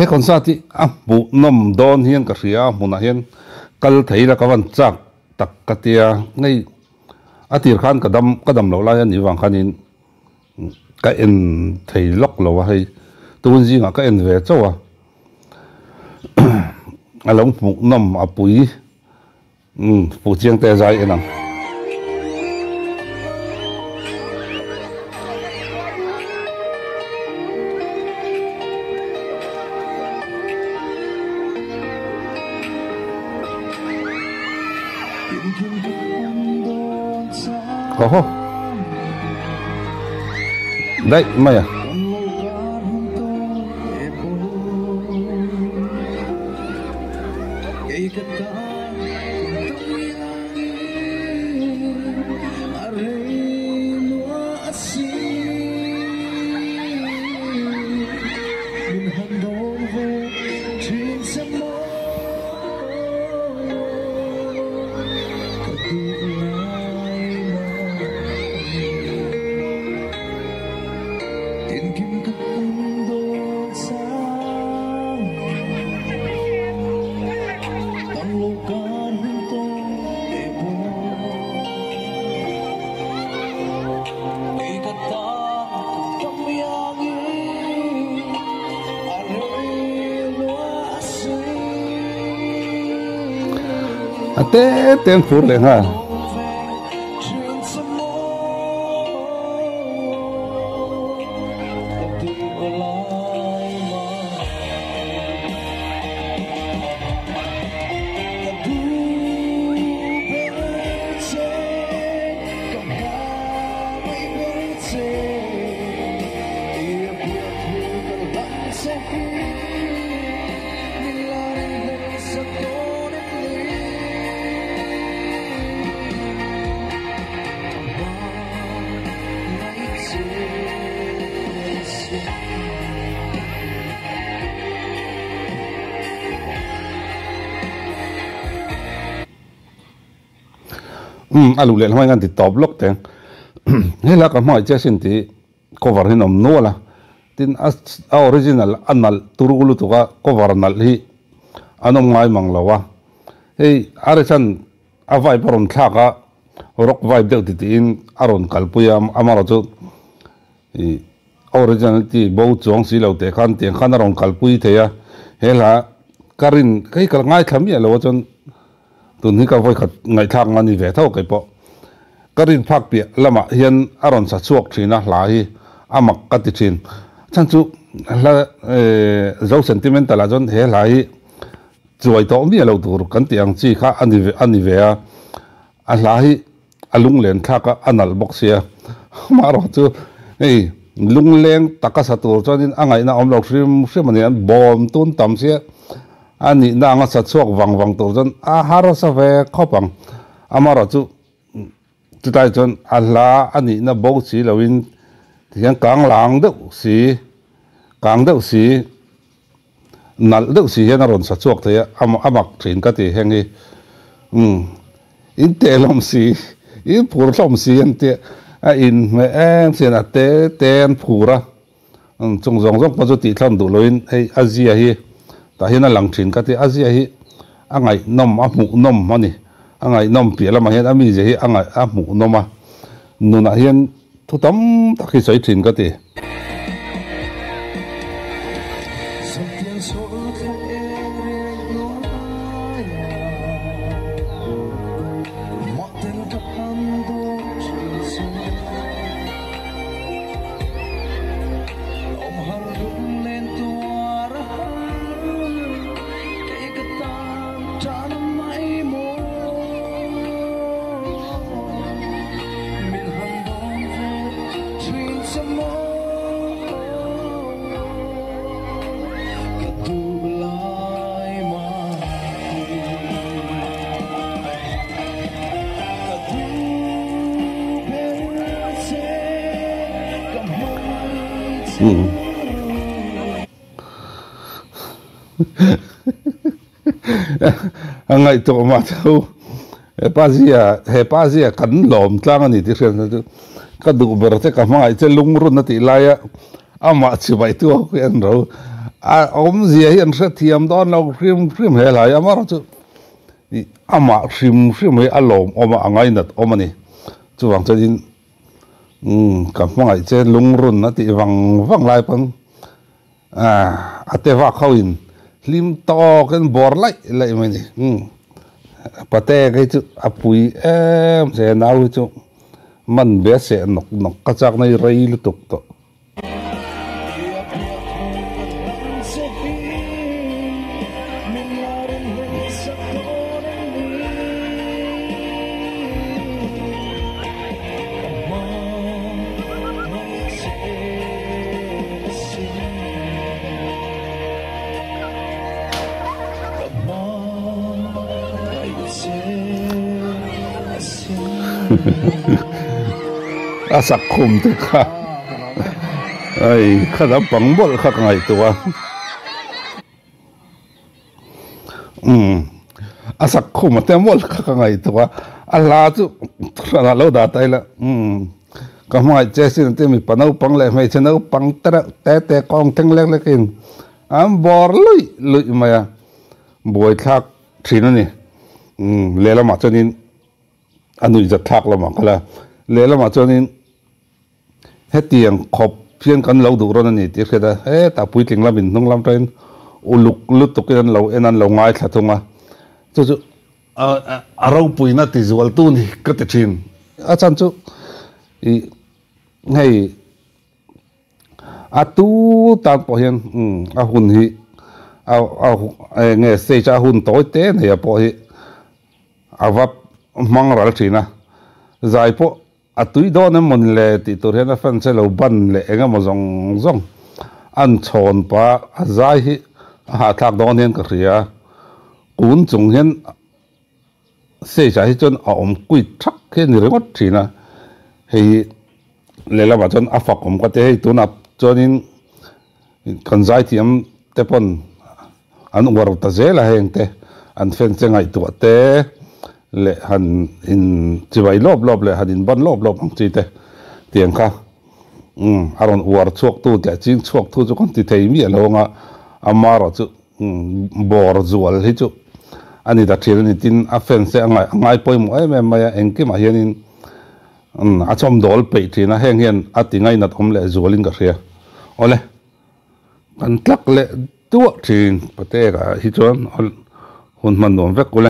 He concert hi a hmuhnawm dawn hian ka hria a, hmunah hian kal thei ila ka van chak tak ka tia. Hei a tir khan ka dam ka dam loh lai a nih vang khanin ka en thei lawk lo a, hei tun zingah ka en ve chauh a, a lo hmuhnawm a pui. Umm Pu Chiangte zai en ang. Oho. Daih mai a. A te te an phur leh nghal. Umm a luh leh hmai ngan ti tawp lawk teng hela ka hmangaih che asin tih cover hi an awm nual a tin a original a nalh turu lutuk a cover nalh hi an awm ngai mang lo a hei a ri chan a vibe a rawn thlak a rock vibe deuh ti tiin a rawn kalpui a amaherawhchu ih originality bo chuang si lo teh khan tiang khan a rawn kalpui thei a he hla ka rin hei ka ngaithla miah lo a chuan tun hi ka vawikhat ngaihthlak nga ni ve tho keipawh ka rin phak piah lamah hian a rawn sa chhuak thin a hla hi a mak ka ti thin chhan chu hla eh zo sentimental ah chuan he hla hi chuai tawh miah lo tur kan tih ang chi kha a ni a ni ve a a hla hi a lunglen thlak a a nalh bawk sia amaherawh chu hei lungleng taka sa tur chuanin a ngaihna awm lo hrim hrim a ni an bawm tun tam sia a nihna anga sa chhuak vang vang tur chuan a harsa ve khawp ang amaherawh chu chutlai chuan a hla a nihna bo si loin tihian kang lang deuh si kang deuh si. Nalh deuh si hian a rawn sa chhuak thei a, a mak thin ka ti heng hi. Umm, in teh hlawm si, in phur hlawm si an tia, a inhmeh em sian a te te an phur a. Umm, chung zawng zawng pawh chu tih thlawm duh loin hei a zia hi tah hian a lang thin ka ti, a zia hi a ngaihnawm, a hmuhnawm a ni. A ngaihnawm piah lamah hian a mizia hi a ngaih a hmuhnawm a, nunah hian thu tam tak hi sawi thin ka ti. A ngaihtuah mah chu he pa zia he pa zia kan lawm tlang a ni tih hriat na chu ka duh ber che ka hmangaih che lungrun a tih laia amah chhibaih tu ho khi an ro A awmzia hi an hrethiam dawn lo hrim hrim he hlai amaherawhchu ih amah hrim hrim hi a lawmawm a, a ngainat awm a ni. Chuvang chuanin umm ka hmangaih che lungrun a tih vang vang lai pawn ah a te vak ho in hlim tawkin bawr laih laih mai a ni. Umm pate kei chu a pui em che nau hi chu man ve seh nawk nawk ka chak na hi rei lutuk tawh. A sak khum te kha ai kha naupang mawlh kha ka ngaihtuah a umm a sak khum a te mawlh kha ka ngaihtuah a a hla chu hranah lo dah ta ila umm ka hmangaih che sin te mipa naupang leh hmeichhe naupang te reuh te te kawng thleng lek lek in an bawr luih luih mai a buaithlak thin a ni umm lehlamah chuanin. A nuihzat thlak lamah kal a, lehlamah chuanin hetiang khawp hian kan lo duh rawn a ni tih hriat a, hetah puitling lamin hnung lam tangin uluk lutukin an lo en a, an lo ngaithla thung a, chu chu a ropuina ti zualtu ni ka ti thin. A chhan chu ih hei a tu tan pawh hian a hun hi a eng nge stage a hun tawi te nei pawh hi A va hmang ral thin a, zai pawh a tui dawn em mawni le tih tur hian a fans te lo ban leh eng emaw zawng zawng an chhawn pa a zai hi a hahthlak dawn hian ka hria a, kun chung hian stage ah hi chuan a awm kuit thak hi a ni ringawt thin a, hei hi lehlamah chuan a fak awm ka ti a, hei tunah chuanin kan zaithiam te pawn. An uar ta zel a heng te an fans te ngaihtuah te leh han in chibai lawp lawp leh han in ban lawp lawp ang chi te tiang kha umm a rawn uar chhuak tu leh ching chhuak tu chu kan ti thei miah lo anga amarawh chu umm bawr zual hi chu a ni ta thin a ni tin a fans te a ngai a ngai pawimawh em em mai a engkimah hianin umm a chawmdawl peih thin a heng hian a ti ngainat awm leh zualin ka hria awle. Kan tlak leh duah thin Pateka hi chuan hun hman nuam vek ule.